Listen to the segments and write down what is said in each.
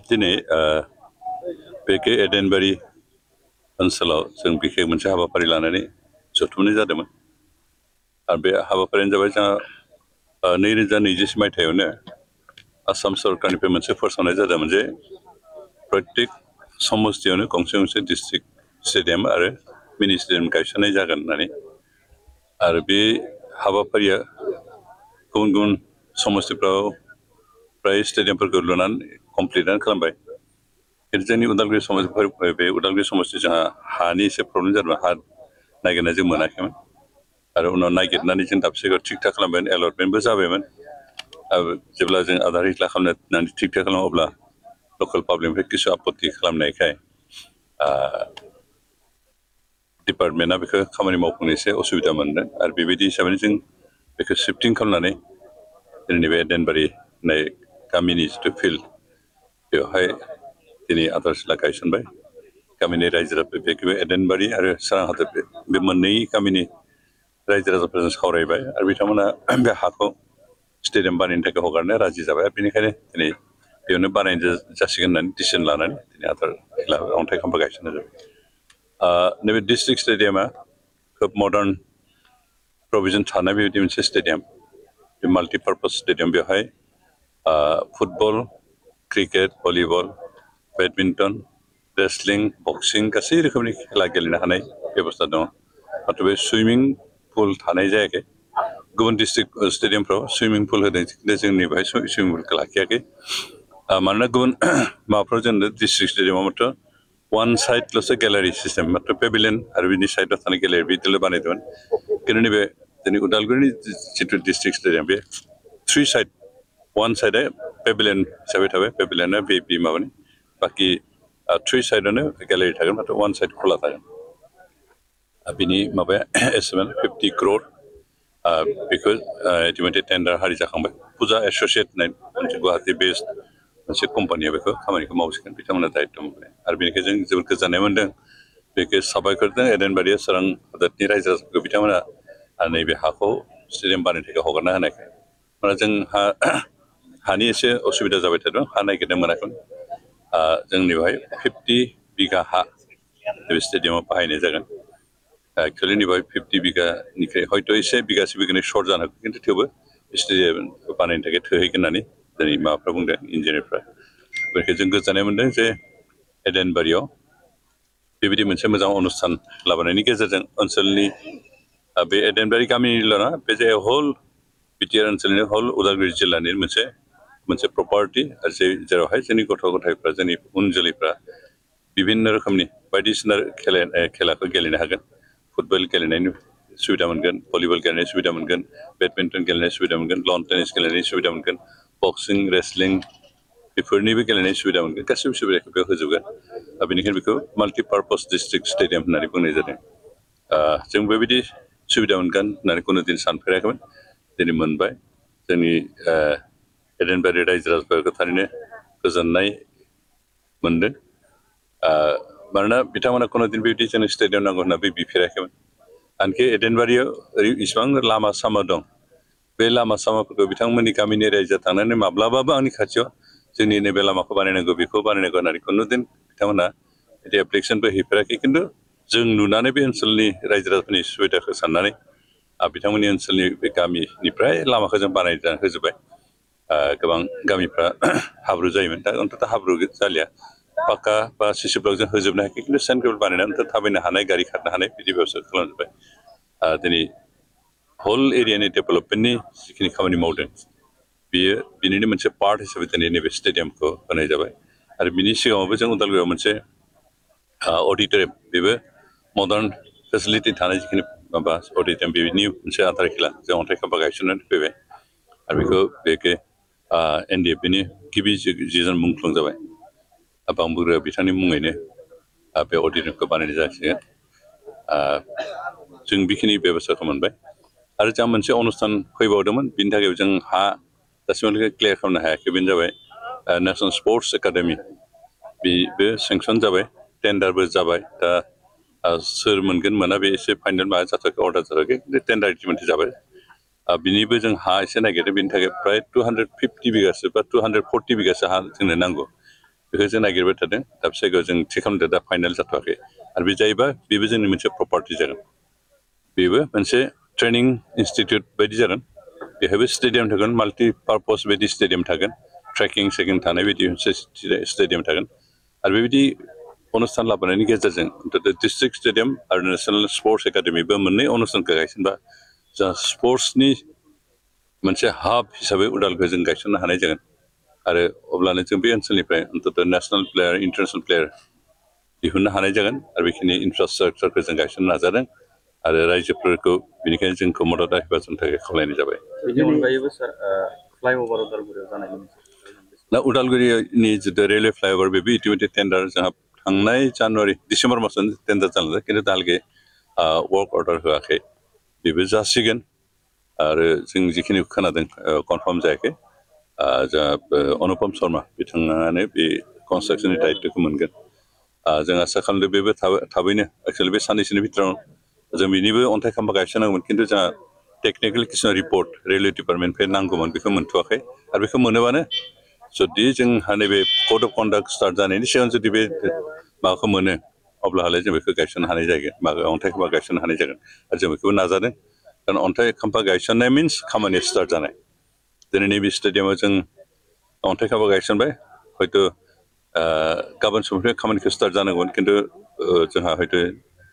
दिनै बेके एडेनबारि ओनसोलाव जों बिखेक मोनसे हाबाफारि लानानै जथुमनाय जादोंमोन आरो बे हाबाफारियानो जाबाय जोंहा 2021 मायथाइयावनो आसाम सरकारनिफ्राय मोनसे फोसावनाय जादोंमोन जे प्रत्येक समस्तियावनो गंसे गंसे डिस्ट्रिक्ट स्टेडियाम आरो मिनि स्टेडियाम गायसननाय जागोन होननानै आरो बे हाबाफारिया गुबुन गुबुन समस्तिफ्राव प्राय स्टेडियामफोरखौ लुनानै कमप्लिटआनो खालामबाय खिन्थु जोंनि उदालगुरि समस्तिफोर बे उदालगुरि समस्ति जोंहा हानि एसे प्रब्लेम जादोंमोन हा नागिरना जों मोनाखैमोन आरो उनाव नागिरनानै जों दाबसेखौ थिग थाक खालामबाय एलटमेन्टबो जाबायमोन आरो जेब्ला जों आधार हिस्ला खालामनानै थिग थाक खालामो अब्ला लकेल पाब्लिकनिफ्राय किसु आपत्ति खालामनायखाय डिपार्टमेन्टआ बेखौ खामानि मावफुंनो एसे असुबिदा मोनदों आरो बेबायदि हिसाबैनो जों बेखौ शिफ्टिं खालामनानै जोंनि बे एडेनबारि होननाय गामिनि जिथु फिल्ड बेवहाय दिनै आधारशिला गायसनबाय गामिनि रायजो राजा बेखौबो एडेनबारि आरो सारां हादर बे मोननै गामिनि रायजो राजाफोरजों सावरायबाय आरो बिथांमोना बे हाखौ स्टेडियाम बानायनो थाखाय हगारनो राजि जाबाय बेनिखायनो दिनै बेयावनो बानायनाय जासिगोन होननानै डिसिसन लानानै दिनै आधारशिला अन्थाइ खाम्फा गायसननाय जाबाय नैबे डिस्ट्रिक्ट स्टेडियामा खोब मडार्न प्रभिजन थानाय बेबायदि मोनसे स्टेडियाम बे माल्टिपार्पस स्टेडियाम बेवहाय football cricket volleyball badminton wrestling boxing गासै रोखोमनि खेला गेलेनो हानाय बेबस्था दङ नाथाय बे सुइमिं पुल थानाय जायाखै गुबुन डिस्ट्रिक्ट स्टेडियामफ्राव सुइमिं पुल होदों खिन्थु जोंनि बेहाय सुइमिं पुलखौ लाखियाखै मानोना गुबुन माबाफ्राव जों डिस्ट्रिक्ट स्टेडियामाव मात्र वान साइडल'सो गेलारि सिस्टेम मात्र पेभिलियन आरो बिनि साइडआव थानाय गेलारि बिदिल' बानायदोंमोन खिन्थु नैबे जोंनि उदालगुरिनि जिथु डिस्ट्रिक्ट स्टेडियाम बे 3 साइड वान साइडआ पेभिलियन हिसाबै थाबाय पेभिलियना बे माबानि बाखि 3 साइडआनो गेलारि थागोन मात्र वान साइड खुला थागोन बिनि माबाया एसेबां 50 crore बेखौ इतिमধ্যे टेन्डार हारि जाखांबाय फुजा एस'सियेट होननाय मोनसे गुवाहाटि बेस्ड मोनसे कम्पानिया बेखौ खामानिखौ मावसिगोन बिथांमोना दायित्व मोनबाय आरो बेनिखायनो जों जोबोद गोजोननाय मोन्दों बेखौ साबायखरजों एडेनबारि सारां हादोरनि रायजो राजाफोरखौ बिथांमोना नैबे हाखौ स्टेडियाम बानायनो थाखाय हगारना होनायखाय माने जोंहा हानि एसे असुबिदा जाबाय थादों हा नागिरनो मोनाखैमोन जोंनि बेवहाय 50 बिघा हा बे स्टेडियामाव बाहायनाय जागोन एक्चुअलि नैबे 50 बिघानिफ्राय हयथ' एसे बिगासे बिगानै सर्ट जानो हागौ खिन्थु थेवबो स्टेडियाम बानायनो थाखाय थोहैगोन होननानै दिनै माबाफ्रा बुंदों इन्जिनियारफ्रा बेनिखायनो जों गोजोननाय मोन्दों जे एडेनबारियाव बेबायदि मोनसे मोजां अनुस्थान लाबोनायनि गेजेरजों ओनसोलनि बे एडेनबारि गामिनिल' नङा बे जे हल बिटिआर ओनसोलनि हल उदालगुरि जिल्लानि मोनसे प्रपार्टि आरो जेरावहाय जोंनि गथ' गथायफ्रा जोंनि उन जोलैफ्रा बिभिन्न रोखोमनि बायदिसिना खेलाखौ गेलेनो हागोन फुटबल गेलेनायनि सुबिदा मोनगोन भलिबल गेलेनायनि सुबिदा मोनगोन बेडमिन्टन गेलेनायनि सुबिदा मोनगोन लन टेनिस गेलेनायनि सुबिदा मोनगोन बक्सिं रेसलिं बेफोरनिबो गेलेनायनि सुबिदा मोनगोन गासैबो सुबिदाखौ बेयाव होजोबगोन बेनिखायनो बेखौ माल्टिपार्पस डिस्ट्रिक्ट स्टेडियाम होननानै बुंनाय जादों जों बेबायदि सुबिदा मोनगोन होननानै खुनु दिन सानफेराखैमोन दिनै मोनबाय जोंनि एडेनबारि रायजो राजाफोरखौ थारैनो गोजोननाय मोनदों मानोना बिथांमोना खुनु दिन बेबायदि जोंनो स्टेडियाम नांगौ होनना बिफेराखैमोन आनखि एडेनबारियाव इसिबां लामा सामा दं बे लामा सामाफोरखौ बिथांमोननि गामिनि रायजोआ थांनानै माब्लाबाबो आंनि खाथियाव जोंनि नैबे लामाखौ बानायनांगौ बेखौ बानायनांगौ होननानै खुनु दिन बिथांमोना बिदि एप्लिकेसनबो हैफेराखै खिन्थु जों नुनानै बे ओनसोलनि रायजो राजाफोरनि सुबिदाखौ साननानै बिथांमोननि ओनसोलनि बे गामिनिफ्राय लामाखौ जों बानायनानै होजोब्बाय गोबां गामिफ्रा हाब्रु जायोमोन दा अन्तत हाब्रु जालिया पाक्का बा सिसि ब्लकजों होजोबनो हायाखै खिन्थु सेन्ट्रेल बानायनानै थाबायनो हानाय गारि खारनो हानाय बिदि बेबस्था खालामजोब्बाय दिनै हल एरियानि डेभेलपमेन्टनि जिखिनि खामानि मावदों बियो बिनिनो मोनसे पार्ट हिसाबै दिनै नैबे स्टेडियामखौ होनाय जाबाय आरो बिनि सिगाङावबो जों उदालगुरियाव मोनसे अडिटरियाम बेबो मडार्न फेसिलिटि थानाय जिखिनि माबा अडिटरियाम बेनि मोनसे आधारखिला जों अन्थाइ खाम्फा गायसननानै फैबाय आरो बेखौ NDFनि गिबि जिजोन मुंख्लं जाबाय बांबुगुरिया बिथांनि मुङैनो बे अडिटरियामखौ बानायनाय जासिगोन जों बेखिनि बेबस्थाखौ मोनबाय आरो जोंहा मोनसे अनुस्थान फैबावदोंमोन बिनि थाखाय जों हा दासिमहालागै क्लियार खालामनो हायाखै बेनो जाबाय नेसनेल स्पर्ट्स एकाडेमि बेबो सेंसन जाबाय टेन्डारबो जाबाय दा सोर मोनगोन मोना बे एसे फाइनाल माबा जाथाराखै अर्डार जाथाराखै टेन्डार इतिमধ্যे जाबाय बिनिबो जों हा एसे नागिरदों बिनि थाखाय प्राय 250 बिगासो बा 240 बिगासो हा जोंनो नांगौ बेखौ जों नागिरबाय थादों दाबसे जायगायाव जों थि खालामदों दा फाइनाल जाथ'वाखै आरो बे जायोबा बेबो जोंनि मोनसे प्रपार्टि जागोन बेबो मोनसे ट्रेनिं इनस्टिट्यूट बायदि जागोन बेहायबो स्टेडियाम थागोन माल्टि पार्पस बायदि स्टेडियाम थागोन ट्रेकिं सेकिं थानाय बायदि मोनसे स्टेडियाम थागोन आरो बेबायदि अनुस्थान लाबोनायनि गेजेरजों डिस्ट्रिक्ट स्टेडियाम आरो नेशनेल स्पर्ट्स एकाडेमिबो मोननै अनुस्थानखौ गायसनबा जा स्पर्ट्सनि मोनसे हाब हिसाबै उदालखौ जों गायसननो हानाय जागोन आरो अब्लानो जों बे ओनसोलनिफ्राय अन्तत नेशनेल प्लेयार इन्टारनेशनेल प्लेयार दिहुननो हानाय जागोन आरो बेखिनि इनफ्रास्ट्राक्चारखौ जों गायसननो नाजादों आरो रायजोफोरखौ बेनिखायनो जोंखौ मदद हेफाजाबनि थाखाय खावलायनाय जाबाय बेनि अनगायैबो सार फ्लाइअभार उदालगुरियाव जानायनि दा उदालगुरिनि जितु रेलवे फ्लाइअभार बेबो इतिमध्य टेन्डार जोंहा थांनाय जानुवारि डिसेम्बर मासाव टेन्डार जालांदों खिन्थु दाहालागै वर्क अर्डार होआखै बेबो जासिगोन आरो जों जिखिनि खोनादों कनफार्म जायाखै जा अनुपम शर्मा बिथाङानो बे कनस्ट्राक्सननि दायित्वखौ मोनगोन जों आसा खालामदों बेबो थाबैनो एक्सुवेलि बे साननैसोनि भितराव जों बिनिबो अन्थाइ खाम्फा गायसननांगौमोन खिन्थु जोंहा टेक्निकेल किसुमान रिपर्ट रेलवे डिपार्टमेन्टनिफ्राय नांगौमोन बेखौ मोनथ'वाखै आरो बेखौ मोनोबानो जुदि जोंहा नैबे कड अफ कन्डाक्ट स्टार्ट जानायनि सिगां जुदि बे माबाखौ मोनो अब्लाहालाय जों बेखौ गायसननो हानाय जागोन अन्थाइ खाम्फा गायसननो हानाय जागोन आरो जों बेखौबो नाजादों कारण अन्थाइ खाम्फा गायसननाय मिन्स खामानिया स्टार्ट जानाय दिनै नैबे स्टेडियामाव जों अन्थाइ खाम्फा गायसनबाय हयथ' गाबोन समनिफ्राय खामानिखौ स्टार्ट जानांगौमोन खिन्थु जोंहा हयथ'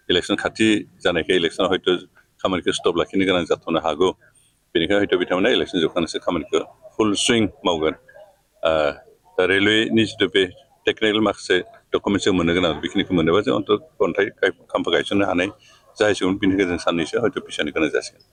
इलेक्सन खाथि जानायखाय इलेक्सनाव हयथ' खामानिखौ स्टप लाखिनो गोनां जाथ'नो हागौ बेनिखायनो हयथ' बिथांमोना इलेक्सन जोबखांनासो खामानिखौ फुल सुइं मावगोन दा रेलवेनि जितु बे टेक्निकेल माखासे डकुमेन्टस जों मोननो गोनां बेखिनिखौ मोनोबा जों अन्थाइ खाम्फा गायसननो हानाय जाहैसिगोन बेनि गेजेरजों साननैसो हयथ' फैसानि गोनां जासिगोन